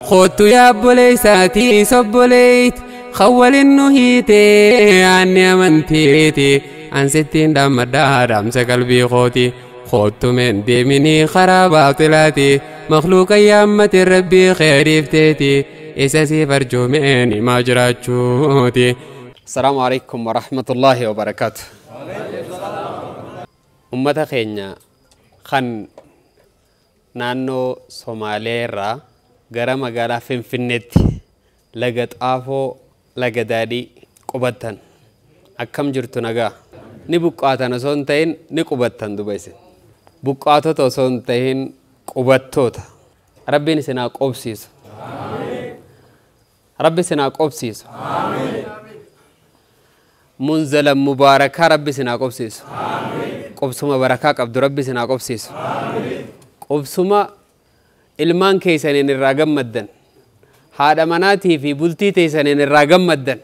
Kottu yaabboleessaatii sobboleeyti khawwalin nu hiitee aanni amantiiti ansittiin dhaammadhaa dhaamsa qalbii kooti kottu meen deeminii karaa baatilaati makluuqa yaammate rabbii kheyriifteeti isa siif arjoomeen himaa jiraachuuti. Asalaamu alaikum warahmatullaahi wabarakaatu. Ummata keenya kan naannoo Somaalee irraa gara magaalaa Finfinneetti laga xaafoo laga daadhii qubattan akkam jirtu? Nagaa ni buqqaatan osoo hin ta'in ni qubattan, duba isin buqqaatota osoo hin ta'in qubattoota. Rabbiin isin haa qobsiisu, Rabbi isin haa qobsiisu, munzalan mubaarakaa Rabbi isin haa qobsiisu, qobsuma barakaa qabdu Rabbi isin haa qobsiisu, qobsuma ilmaan keessaniin irraa gammaddan, haadha manaatii fi bultii teessaniin irraa gammaddan,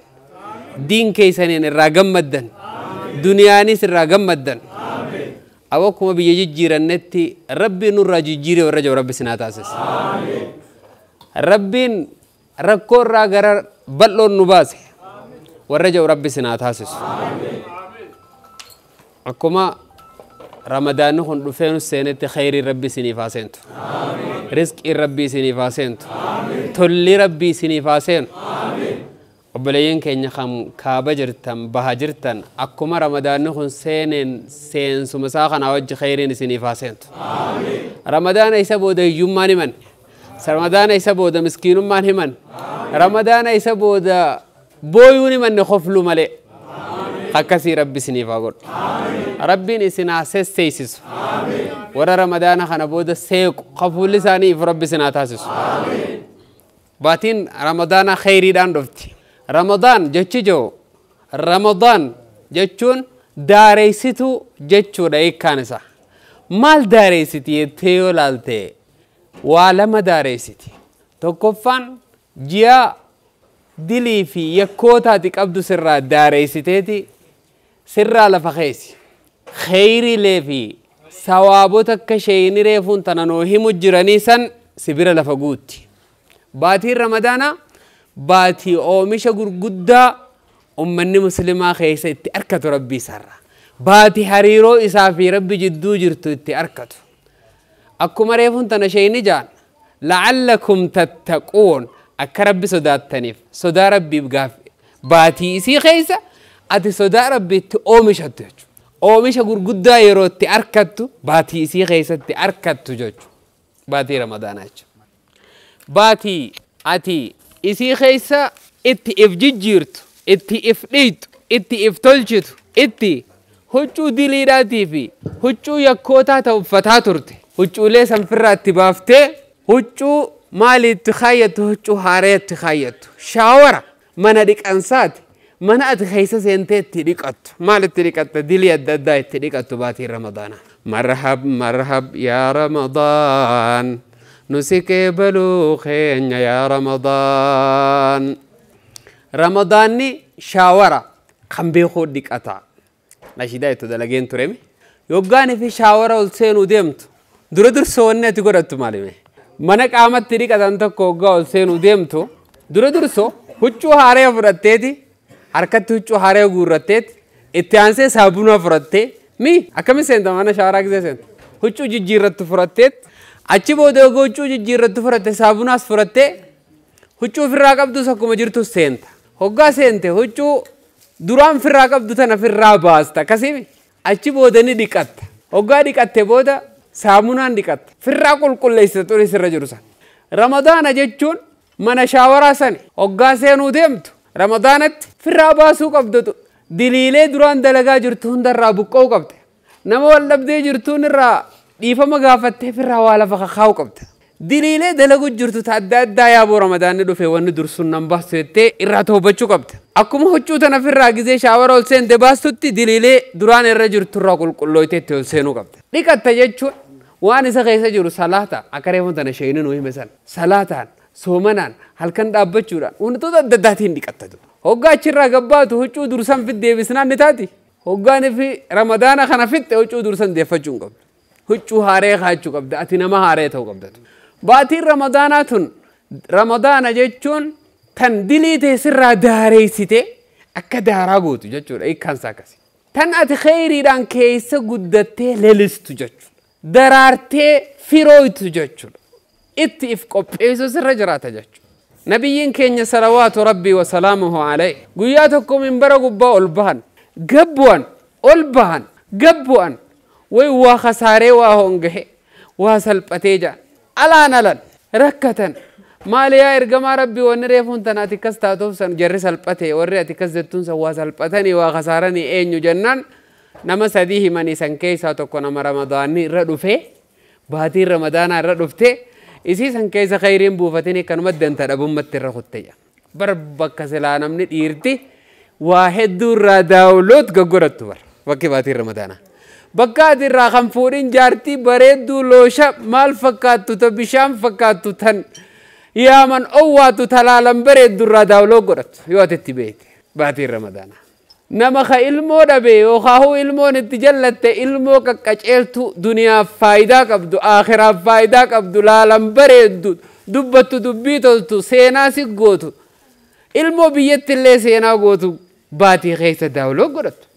diin keessaniin irraa gammaddan, duniyaanis irraa gammaddan. Akkuma biyya jijjiirannetti Rabbiin nurraa jijjiiree warra jiru Rabbi sinaa taasisa. Rabbiin rakkoo irraa gara bal'oon nu baase warra jiru Rabbi sinaa taasisu. Akkuma Ramadaanni kun dhufee nu seenetti khayriin Rabbi isiniif haa seentu. Rizqiin Rabbi isiniif haa seentu. Tolli Rabbi isiniif haa seenu. Obboleeyyan keenya kan kaaba jirtan, baha jirtan, akkuma Ramadaanni kun seeneen seensuma isaa kanaa wajji khayriin isiniif haa seentu. Ramadaana isa booda hiyyummaan himan. Ramadaana isa booda miskiinummaan himan. Ramadaana isa booda booyuun himanne, koflu malee. Akkasii Rabbi isiniif haa godhu. Rabbiin isin haa sesseeysisu. Warra Ramadaana kana booda seequ kafuulli isaanii if Rabbi isin haa taasisu. Baatiin Ramadaana khayriidhaan dhufti. Ramadaan jechi jiru, Ramadaan jechuun daareessituu jechuudha hiikkaan isaa. Maal daareessiti jettee yoo laalte, waa lama daareessiti. Tokkoffaan ji'a dilii fi yakkootaati qabdu sirraa daareessiteeti sirraa lafa keessa. Kheyriilee fi sawaabota akka sheeyini reefuun tana nuu himu jiranii san sibira lafa guutti. Baatiin Ramadaanaa baatii oomisha gurguddaa ummanni muslimaa keessa itti arkatu Rabbii isaarraa. Baatii hariiroo isaa fi Rabbi jidduu jirtu itti arkatu. Akkuma reefuun tana sheeyini jaan, la'allakum tattaquun, akka Rabbi sodaattaniif, sodaa Rabbiif gaaf baatii isii keessa ati sodaa Rabbi itti oomishattu jechuudha. Oomisha gurguddaa yeroo itti arkattu baatii isii keessatti arkattu jechuudha. Baatii Ramadaanaa jechuudha. Baatii ati isii keessa itti if jijjiirtu, itti if dhiitu, itti if tolchitu, itti huccuu diliidhaatii fi huccuu yakkootaa ta'u uffataa turte. Huccuulee sanfirraa itti baaftee huccuu maali itti kaayyattu? Huccuu haaree itti kaayyattu. Shaawara mana dhiqansaati. Mana ati keessa seentee itti dhiqattu. Maal itti dhiqatta? Dilii adda addaa itti dhiqattu baatiin Ramadaanaa. Marhab marhab yaa Ramadaan. Nu si qeebaluu keenya yaa Ramadaan. Ramadaanni shaawara kan beekuu dhiqata. Nashidaa itti dalageen turemi. Yoggaanii fi shaawara ol seenuu deemtu dura dursoo wanni ati godhattu maalime? Mana qaamatti dhiqatan tokko hoggaa ol seenuu deemtu dura dursoo huccuu haaree fudhatteeti, harkatti huccuu haaree guurratteeti, itti aansee saabunaa fudhattee mi akkamiin seenta? Mana shaawaraa gisee seenta huccuu jijjiirrattu fudhatteet, achi booda hoggaa huccuu jijjiirrattu fudhatte, saabunaas fudhattee, huccuu ofirraa qabdus akkuma jirtu seenta. Hoggaa seente huccuu duraan firraa qabdu tana firraa baasta, akkasii achi booda ni dhiqatta. Hoggaa dhiqatte booda saamunaan dhiqatta. Firraa qulqulleessita xurii sirra jiru sana. Ramadaana jechuun mana shaawaraa sani hoggaa seenuu deemtu Ramadaanatti firraa baasuu qabdu, diliilee duraan dalagaa jirtu hundarraa buqqa'uu qabda. Nama wal dhabdee jirtuun irraa dhiifama gaafattee firraa waa lafa kakaa'uu qabda. Diliilee dalagu jirtu ta adda addaa yaaboo Ramadaanni dhufe wanni dursuun nan baastu jettee irraa toobachuu qabda. Akkuma huccuu tana firraa gizee shaawara ol seente baastutti diliilee duraan irra jirtu irraa qulqullooytee itti ol seenuu qabda. Dhiqatta jechuun waan isa keessa jiru salaata akka reefuun tana sheeyini nuu hime sana, salaataan, soomanaan, halkan dhaabbachuudhaan, wantoota adda addaatiin dhiqatta. Hoggaa achirraa gabbaatu huccuu dursan fid deebisnaan ni taati. Hoggaan fi Ramadaana kana fixxe huccuu dursan deeffachuu hin qabdu. Huccuu haaree kaachuu qabda. Ati nama haaree ta'uu qabda. Baatiin Ramadaanaa tun Ramadaana jechuun tan dilii teessirraa daareessite akka daaraa gootu jechuudha. Hiikkaansaa akkasi. Tan ati kheyriidhaan keessa guddattee lelistu jechuudha. Daraartee firooytu jechuudha. Itti if qopheessu sirra jiraata jechuudha. Nabiyyiin keenya salawaatu rabbii wa salaamuhu alayhi guyyaa tokko minbara gubbaa ol bahan gabbu'an ol bahan gabbu'an way waa khasaaree waa hongahe waa salphatee ja'an alaan alan rakkatan maali yaa ergamaa rabbii wanni reefuun tana ati akkas taatuuf san jarri salphate warri ati akkas jettuun san waa salphatanii waa khasaaranii eenyu jennaan nama sadii himanii san keessaa tokko nama ramadaanni irra dhufee baatiin ramadaanaa irra dhuftee isii san keessa khayriin buufatanii kanuma danta dhabummatti irra kuttee bar bakka silaa namni dhiirti waa hedduu irraa daawuloot gaggorattu bar bakki baatiin ramadaanaa. Bakka ati irraa kan fuudhin jaartii bareedduu loosha maal fakkaattu ta bishaan fakkaattu tan yaaman owwaatu talaalan bareeddu irraa daawuloo godhattu yoo ati itti beekte baatiin ramadaanaa. Nama ka ilmoo dhabe yookaan ilmoon itti jallatte ilmoo qaqqaceeltu duniyaaf faayidaa qabdu aakhiraaf faayidaa qabdu laalan bareeddu dubbattu dubbii toltu seenaa si gootu ilmoo biyyatti illee seenaa gootu baatii keessa daawuloo godhattu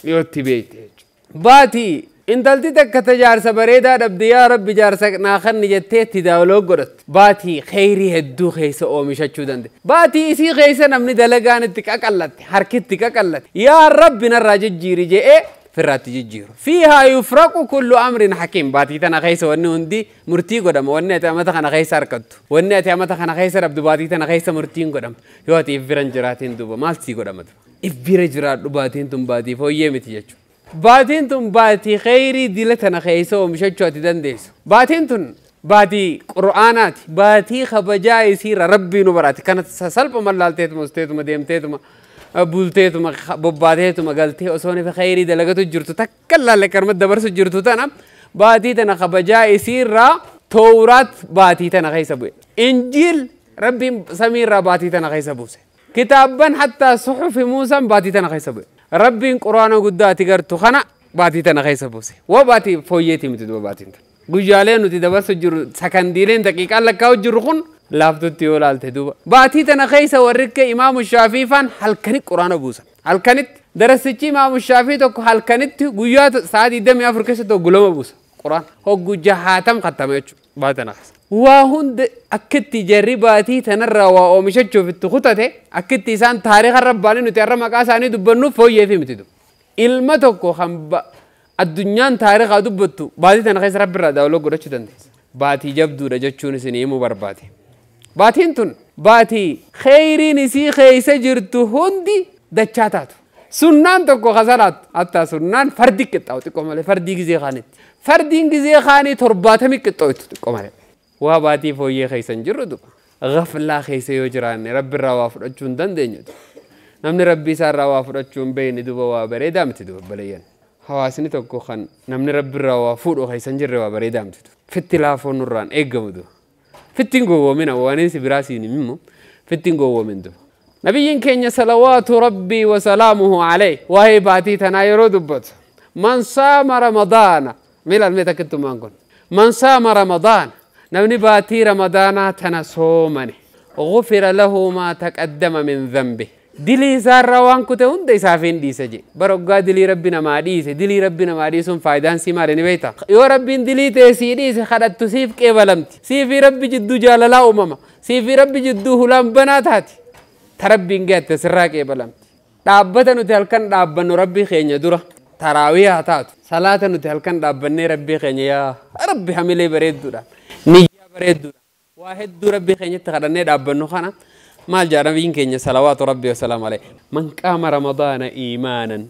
yoo itti beekte jechuudha. Baatii intalti takka ta jaarsa bareedaa dhabde yaa rabbi jaarsa naa kanni jettee itti daawuloo godhattu. Baatii kheyrii hedduu keessa oomishachuu danda'e. Baatii isii keessa namni dalagaan itti qaqallatte harki itti qaqallatte yaa rabbi narraa jijjiiri je'ee firraatti jijjiiru. Fiihaa yufraqu kullu amrin hakiim. Baatii tana keessa wanni hundi murtii godhama. Wanni ati amata kana keessa harkattu. Wanni ati amata kana keessa dhabdu baatii tana keessa murtiin godhama. Yoo ati if bira hin jiraatin duuba maal sii godhama duuba? If bira jiraadhu baatiin tun baatii fooyyee miti jechuudha. Baatiin tun baatii kheyrii dila tana keessa oomishachuu ati dandeessu. Baatiin tun baatii qur'aanaati. Baatii kabajaa isiirra rabbii nu baraati. Kana salphuma laalteetuma usteetuma deemteetuma bulteetuma bobbaateetuma galtee osoo nifa kheyrii dalagatu jirtu takka laalle kanuma dabarsu jirtu tana baatii tana kabajaa isiirraa Towraat baatii tana keessa bu'e. Injiil rabbiin samiirraa baatii tana keessa buuse. Kitaabban hattaa suxufi Muusaan baatii tana keessa bu'e. Rabbiin quraana guddaa ati gartu kana baatii tana keessa buuse. Waa baatii fooyyeetii miti duba baatiin tana. Guyyaalee nuti dabarsu jirru sakandiileen daqiiqaan lakkaa'u jirru kun laaftutti yoo laalte duuba. Baatii tana keessa warri akka Imaamu Shaafii faan halkanitti quraana buusan. Halkanitti darasichi Imaamu Shaafii tokko halkanitti guyyaa sa'a 24 keessatti hoggulama buusa. Quraan hoggu jahaatam kattama jechuudha baatii tana keessa. Waa hunda akkitti jarri baatii tanarraa waa oomishachuuf itti kutate akkitti isaan taariika rabbaanii nuti har'a maqaa isaanii dubbannuuf fooyyeefi miti duuba. Ilma tokko kan addunyaan taarikaa dubbattu baatii tana keessa rabbi irraa daawuloo godhachuu dandeessa. Baatii jabduudha jechuun isin himuu barbaade. Baatiin tun baatii kheyriin isii keessa jirtu hundi dachaa taatu. Sunnaan tokko kasalaatu hatta sunnaan fardi qixxaawu xiqqoo malee fardii gizee kaanitti. Fardiin gizee kaanii 70 qixxooytu xiqqoo malee. Waa baatii fooyyee keessa hin jirru duba. Gaflaa keessa yoo jiraanne rabbi irraa waa fudhachuu hin dandeenyu. Namni rabbi isaa irraa waa fudhachuu hin beekne duba waa bareedaa miti duba baleeyyan. Hawaasni tokko kan namni rabbi irraa waa fuudhu keessa hin jirre waa bareedaa miti duba. Fitti laafoon nurraan eeggamu duba. Fittiin gowwoomina waan si biraa siin himu fittiin gowwoomin duba. Nabiyyiin keenya salawaatu rabbii wa salaamuhu alayhi waa'ee baatii tanaa yeroo dubbatu. Man saama ramadaana milaal mee takkittumaan kun. Man saama ramadaana namni baatii ramadaanaa tana soomane غفر له ما تقدم من ذنبه. Dilii isaarraa waan kute hunda isaaf hin dhiise je. Bara hoggaa dilii rabbi namaa dhiise dilii rabbi namaa dhiisuun faayidaan sii maali ni beektaa? Yoo rabbiin dilii ta'e sii dhiise kadhattu siif qeebalamti. Siifi rabbi jidduu jaalalaa uumama. Siifi rabbi jidduu hulaan banaa taati. Ta rabbiin gaatte sirraa qeebalamti. Dhaabbata nuti halkan dhaabbannu rabbii keenya dura taraawii haa taatu. Salaata nuti halkan dhaabbannee rabbii keenya yaa rabbi hamilee bareedduudhaan niyyaa bareedduudhaan waa hedduu rabbii keenyatti kadhannee dhaabbannu kana maal jedha nabiyyiin keenya salawaatu rabbii wasalaamu alayhi. Man qaama ramadaana iimaanan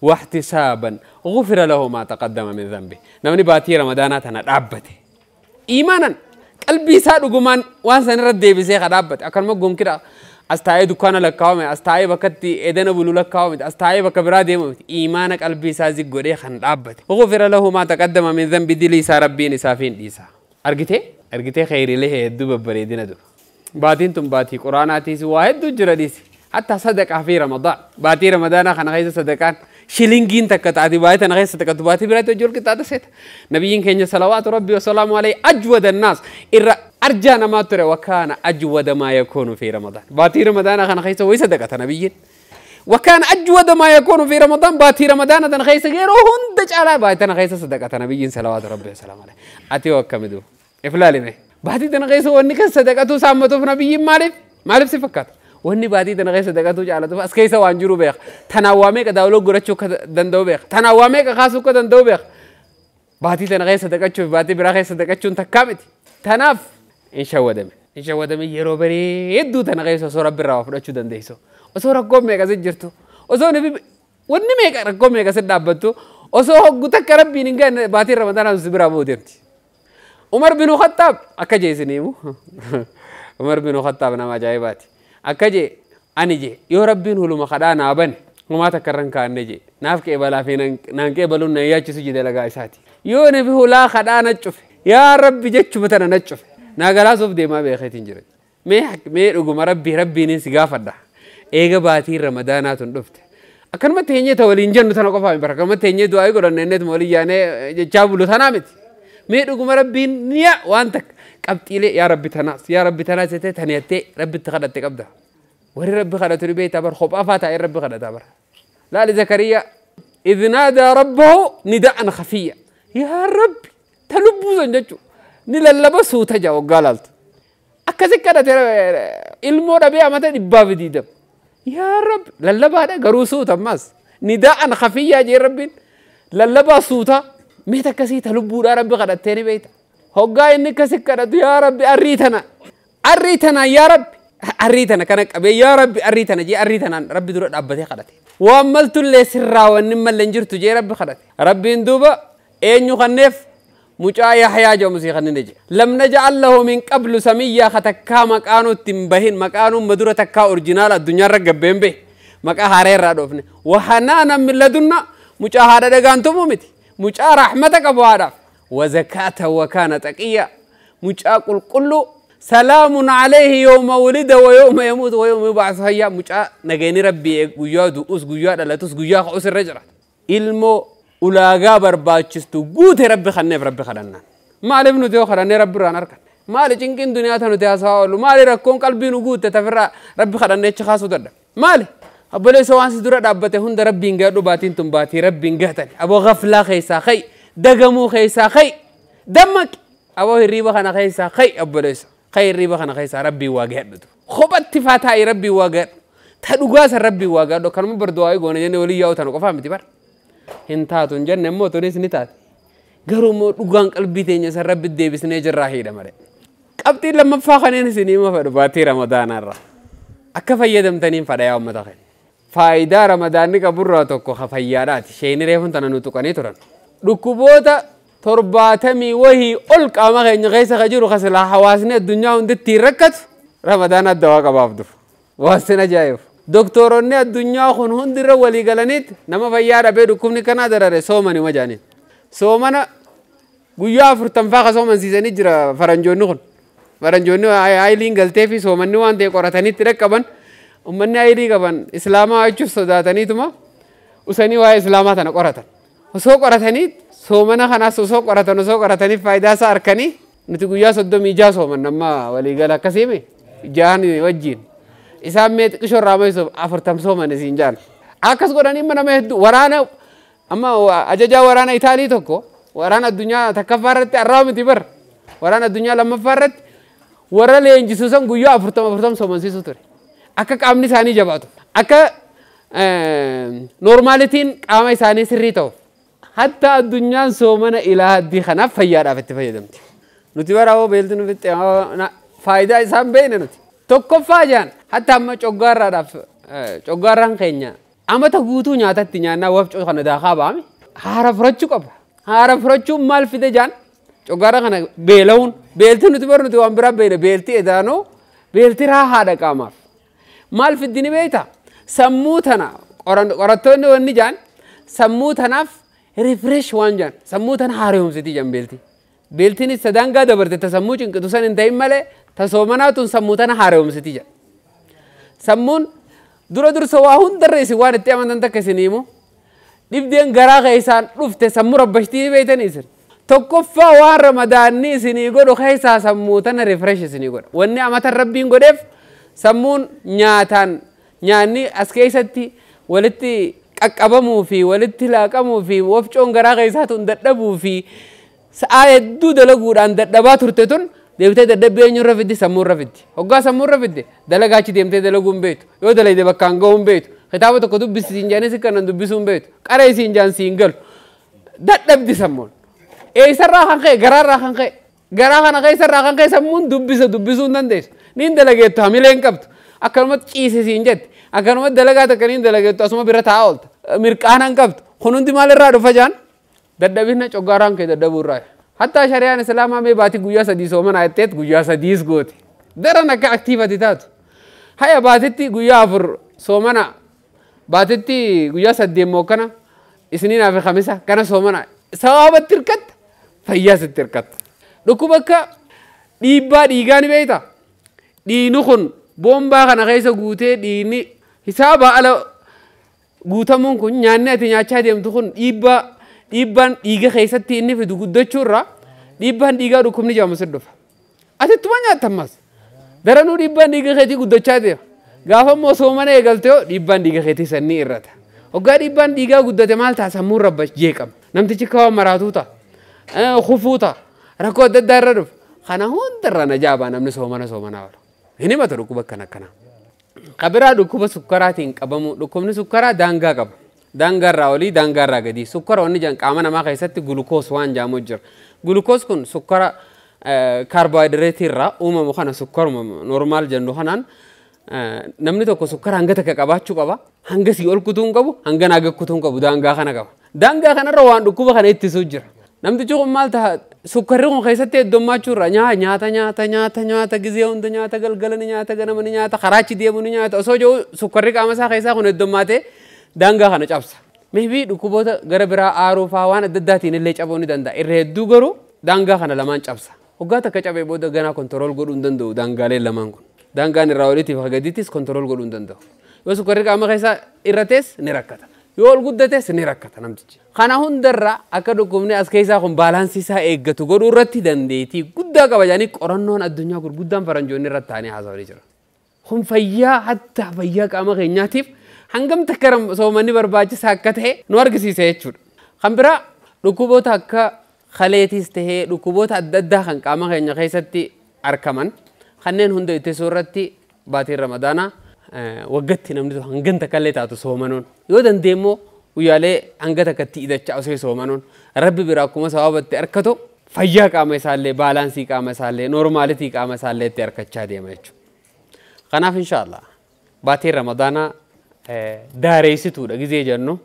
واحتسابا غفر له ما تقدم من ذنبه. Namni baatii ramadaanaa tana dhaabbate iimaanan qalbii isaa dhugumaan waan san irra deebisee ka dhaabbate akkanuma gonkidha as taa'ee dukkaana lakkaawame as taa'ee bakkatti edena bulu lakkaawame as taa'ee bakka biraa deemame iimaana qalbii isaa zig godhee kan dhaabbate غفر له ما تقدم من ذنبه dilii isaa rabbiin isaaf hin dhiisa. Argitee argitee kheyriilee hedduu babbareedina dura. Baatiin tun baatii quraanaatiis waa hedduu jira dhiisi. Hatta sadaqaa fi ramadaan baatii ramadaanaa kana keessa sadaqaan Shilingiin takka taati baay'ee tana keessa takka baatii biraatti hojii wal qixxaata seeta. Nabiyyiin keenya salawaatu rabbi wasalaamu alayhi ajwada annaas irra arjaa namaa ture wakaana ajwada maa yakuunu fi Ramadaan. Baatii Ramadaana kana keessa wayii sadaqata nabiyyiin. وكان أجود ما يكون في رمضان باتي رمضان تن خيس غيره هند جالا باتي تن خيس صدقة نبي صلوات ربي وسلام عليه أتي وكمدو إفلالي مي باتي تن خيس وني كصدقة سامتو في نبي مالف مالف سفكات وني باتي تن خيس صدقة جالتو بس كيس وانجرو بيخ تناوامي كداولو غرتشو كدندو بيخ تناوامي كخاسو كدندو بيخ باتي تن خيس صدقة شو باتي برا خيس صدقة شو تكامت تناف إن شاء الله إن شاء الله يرو بريدو تن خيس سورة براف رتشو دنديسو osoo rakkoon meeqa si jirtu osoo wanni meeqa rakkoo meeqa si dhaabbattu osoo hoggu takka rabbiin hin gaanne baatiin ramadaanaa si biraa ba'uu deemti. Umar bin Khattaab akka jee isin himu Umar bin Khattaab nama ajaa'ibaati akka jee ani jee yoo rabbiin huluma kadhaa naa bane humaa takka irra hin kaa'anne jee naaf qeebalaa fi naan qeebaluun na yaachisu jee dalagaa isaati. Yoo nafi hulaa kadhaa na cufe yaa rabbi jechuma tana na cufe naa galaasuuf deemaa beekeetiin jira. Mee dhuguma rabbii rabbiinin si gaafadha. Eega baatii ramadaanaa tun dhufte akkanumatti eenyee ta waliin jennu tana qofaa miti akkanumatti eenyee du'aa godhanne innet walii yaanee jechaa bulu tanaa miti mee dhuguma rabbiin niya waan takka qabxiilee yaa rabbi tanaas yaa rabbi tanaas jettee taniyattee rabbitti kadhatte qabda warri rabbi kadhatu ni beektaa bar kophaa faa taa'ee rabbi kadhataa bara laali Zakariyaa idh naadaa rabbahu nida'an khafiyya yaa rabbi ta lubbuu san jechuu ni lallaba suuta jaa waggaa laaltu akkasi kadhate ilmoo dhabee amata 120 يا رب للبا هذا قرو صوت أماس نداء خفية جي ربين للبا صوتا ميتا كسي تلبو يا ربي قد التاني بيت هقا إني كسي كرد يا ربي أريتنا أريتنا يا رب أريتنا كانك أبي يا ربي أريتنا جي أريتنا ربي درو أبدي قدتي وأملت اللي سرا ونما اللي نجرت جي ربي قدتي ربي ندوبا إن يخنف مجا يحيى جو مسيح نجي لم نجعل له من قبل سمية ختكا مكانو تنبهين مكانو مدورة تكا أورجينال الدنيا رقبين به مكا هارير رادوفني وحنانا من لدنا مجا هذا دغانتو ممتي مجا رحمتك أبو عرف وزكاة وكان تقيا مجا قل كله سلام عليه يوم ولد ويوم يموت ويوم يبعث حيا مجا نجيني ربي غيا دوس غيا دلتوس غيا خص الرجل ilmo ulaagaa barbaachistu guute rabbi kanneef rabbi kadhannaan maaliif nuti yoo kadhannee rabbi irraan argan maali cinqiin duniyaa ta nuti haasawaa oolu maali rakkoon qalbii nu guutte tafirraa rabbi kadhannee achi kaasuu dadhabe maali obboleessa waan si dura dhaabbate hunda rabbiin gaadhu baatiin tun baatii rabbiin gahatani aboo gaflaa keessaa kha'i dagamuu keessaa kha'i dammaqi aboo hirriiba kana keessaa kha'i obboleessa kha'i hirriiba kana keessaa rabbiin waa gahadhutu kophatti faa taa'i rabbiin waa gahadhu ta dhugaa san rabbiin waa gahadhu akkanuma bardu'aa goone jennee walii yaa'u tana qofaa miti bara. Hin taatu hin jenne immoo tunis ni taate garuu immoo dhugaan qalbii teenya san rabbi deebisnee jirraa hiidha malee. Qabxiin lammaffaa kanneen isinii ma fedhu baatii ramadaanarra akka fayyadamtaniin fadha yaa uummata keenya. Faayidaa ramadaanni qaburraa tokko fayyaadhaati sheeni reefuun tana nu tuqanii turan. Dhukkuboota 70 wahii ol qaama keenya keessa ka jiru kasilaa hawaasni addunyaa hundi ittiin rakkatu ramadaana adda waa qabaaf dhufu. Waasni ajaa'ibu. Doktoronni addunyaa kun hundirra walii galaniit nama fayyaa dhabee dhukkubni kanaa darare soomani majaaniin. Soomana guyyaa 40 faa ka soomansiisanii jira faranjoonni kun. Faranjoonni haayiliin galtee fi soomanni waan ta'e qorataniitti dhaqqaban uummanni haayilii qaban islaamaa jechuuf sodaataniituma usanii waa'ee islaamaa tana qoratan. Osoo qoratanii soomana kanaas osoo qoratan osoo qoratanii faayidaa isaa arkanii nuti guyyaa 36 sooman amma walii gala akkasiimi jahan wajjin. Isaan mee xiqqishoo irraa maisuuf 40 sooman isiin jaan. Akkas godhanii nama hedduu waraana amma ajajaa waraana Itaalii tokko waraana addunyaa takkaffaa irratti arraa miti bar waraana addunyaa lammaffaa irratti warra leenjisuu san guyyaa 40 40 soomansiisuu ture. Akka qaamni isaanii jabaatu akka noormaalitiin qaama isaanii sirrii ta'u hatta addunyaan soomana ilaa haddii kanaaf fayyaadhaaf itti fayyadamti. Nuti bara hoo beelti nu fixxe faayidaa isaan beekne nuti. Tokkoffaa jaan hatta amma coggaarraadhaaf coggaarraan keenya amata guutuu nyaatatti nyaannaa wafcoo kana daakaa ba'ame haara furachuu qaba. Haara furachuun maal fide jaan coggaarra kana beela'uun beelti nuti bar nuti waan biraa beele beelti edaanoo beelti raahaadha qaamaaf. Maal fiddi ni beektaa? Sammuu tana qorattoonni wanni jaan sammuu tanaaf refresh waan jaan sammuu tana haaromsitii jaan beelti. Beeltiinis sadaangaa dabarte ta sammuu cinqitu san hin ta'in malee ta soomanaa tun sammuu tana haaromsitii jaan. Sammuun dura dursa waa hundarra isin waan itti amantan takka isin himu Dhibdeen garaa keessaan dhufte sammuu rabbashtii beeytanii isin. Tokkoffaa waan ramadaanni isinii godhu keessaa sammuu tana refresh isinii godha. Wanni amatan rabbiin godheef sammuun nyaataan nyaanni as keessatti walitti qaqqabamuu fi walitti laaqamuu fi wafcoon garaa keessaa tun dadhabuu fi sa'aa hedduu dalaguudhaan dadhabaa turte tun deebitee dadhabbii eenyurra fiddi sammuurra fiddi. Hoggaa sammuurra fidde dalagaa achi deemtee dalaguu hin beektu. Yoo dalayde bakkaan gahuu hin beektu. Kitaaba tokko dubbisi siin jedhanii si kanan dubbisuu hin beektu. Qara isiin jaan siin galu. Dadhabdi sammuun. Eessarraa kan ka'e garaarraa kan ka'e garaa kana keessarraa kan ka'e sammuun dubbisa dubbisuu hin dandeessu. Niin dalageettu hamilee hin qabdu. Akkanumatti ciise siin jette. Akkanumatti dalagaa takka niin dalageettu asuma bira taa'aa oolta. Mirqaana hin qabdu. Kun hundi maalirraa dhufa jaan? Dadhabina coggaaraan kee dadhabuu irraa. Hattaa shari'aan islaamaa mee baatii guyyaa 3 soomana jetteet guyyaa 3 goote. Daran akka aktiivati taatu. Haya baatitti guyyaa 4 soomana baatitti guyyaa 8 mookkana isiniin fi khamisa kana soomana sawaabatti hirkatta fayyaa sitti hirkatta. Dhukkuba akka dhiibbaa dhiigaa ni beektaa? Dhiigni kun boombaa kana keessa guutee dhiigni hisaaba ala guutamuun kun nyaanni ati nyaachaa deemtu kun dhiibbaan dhiiga keessatti inni fidu guddachuurraa dhiibbaan dhiigaa dhukkubni jedhamu si dhufa. Asittuma nyaatta ammas. Daranuu dhiibbaan dhiiga keetii guddachaa deema. Gaafa immoo soomana eegalte hoo dhiibbaan dhiiga keetii sannii irrata. Hoggaa dhiibbaan dhiigaa guddate maal ta'a sammuun rabba jeeqama. Namtichi akka waan maraatuu ta'a. Kufuu ta'a. Rakkoo adda addaa irra dhufa. Kana hundarraa na jaabaa namni soomana soomanaa oolu. Hin himatu dhukkuba akkana akkanaa. Kabiraa dhukkuba sukkaraatiin qabamu. Dhukkubni sukkaraa daangaa qaba. Daangaarraa olii daangaarraa gadii. Sukkara wanni jedhan qaama namaa keessatti gulukoos waan jedhamu jira. Gulukoos kun sukkara kaarboohayidireetii irraa uumamu kana sukkaruma normaal jennu kanaan namni tokko sukkara hanga takka qabaachuu qaba. Hanga sii ol kutuu hin qabu, hanga naa gad kutuu hin qabu, daangaa kana qaba. Daangaa kanarra waan dhukkuba kana ittisuu jira. Namtichi kun maal ta'a sukkarri kun keessatti heddummaachuu irraa nyaata nyaata nyaata nyaata gizee hunda nyaata galgala ni nyaata ganama ni nyaata karaachi deemu ni nyaata osoo jiru sukkarri qaama isaa keessaa kun heddummaatee daangaa kana cabsa. Maybe dhukkuboota gara biraa aaruu fa'aa waan adda addaatiin illee cabuu ni danda'a. Irra hedduu garuu daangaa kana lamaan cabsa. Hoggaa takka cabee booda ganaa kontirool godhuu hin danda'u daangaaleen lamaan kun. Daangaan irraa oliitiif gadiittis kontirool godhuu hin danda'u. Yoo sukkarri qaama keessaa irrates ni rakkata. Yoo ol guddates ni rakkata namtichi. Kana hundarraa akka dhukkubni as keessaa kun baalaansii isaa eeggatu godhuu irratti dandeettii guddaa qaba jedhanii qorannoon addunyaa gurguddaan faranjoonni irratti taa'anii haasawanii jira. Kun fayyaa hattaa fayyaa qaama keenyaatiif hangam takka soomanni barbaachisaa akka ta'e nu argisiisa jechuudha. Kan biraa dhukkuboota akka kaleetiis tahee dhukkuboota adda addaa kan qaama keenya keessatti argaman kanneen hunda ittisuu irratti baatiin ramadaanaa waggaatti namni tokko hangam takka illee taatu soomanuun yoo dandeenye guyyaalee hanga takkatti hidhachaa osoo soomanuun rabbi biraa akkuma sabaabatti harkatu fayyaa qaama isaallee baalaansii qaama isaallee noormaalitii qaama isaallee itti harkachaa deema jechuudha. Kanaaf inshaallah baatiin ramadaanaa daareessituudha gizee jennu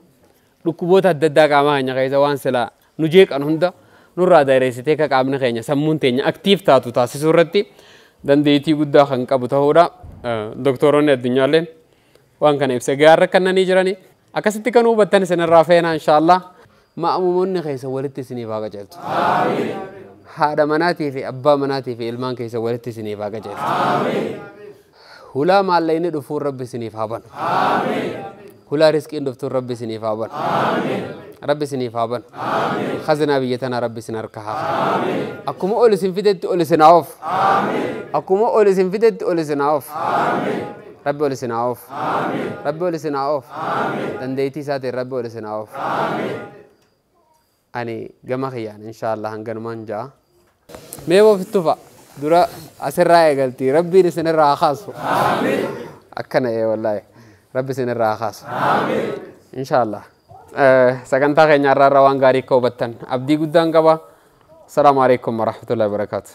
dhukkuboota adda addaa qaama keenya keessa waan silaa nu jeeqan hunda nurraa daareessitee akka qaamni keenya sammuun teenya aktiif taatu taasisuu irratti dandeettii guddaa kan qabu ta'uudha. Doktoroonni addunyaalleen waan kana ibsa gaarra kannanii jirani. Akkasitti kan hubattan isinirraa feena inshaallah. Ma'amumoonni keessa walitti isiniif haa qajeelchu. Haadha manaatii fi abbaa manaatii fi ilmaan keessa walitti isiniif haa qajeelchu. Hulaa maallaqni dhufuun rabbi isiniif haa banu. Hulaa riskiin dhuftuun rabbi isiniif haa banu. Rabbi isiniif haa banu. Khazinaa biyya tanaa rabbi isin harka haa kaa'u. Akkuma ol isin fidetti ol isin haa oofu. Akkuma ol isin fidetti ol isin haa oofu. Rabbi ol isin haa oofu. Rabbi ol isin haa oofu. Dandeettii isaatiin rabbi ol isin haa oofu. Ani gama kiyyaan inshaallah hanganumaan ja'a. Mee ofitti tufa. Dura asirraa eegalti. Rabbiin isinirraa haa kaasu. Akkana ee wallaahi. Rabbi isinirraa haa kaasu. Inshaallah. Sagantaa keenya irraa waan gaarii akka hubattan abdii guddaan qaba. Assalaamu alaikum warahmatullahi wabarakaatuh.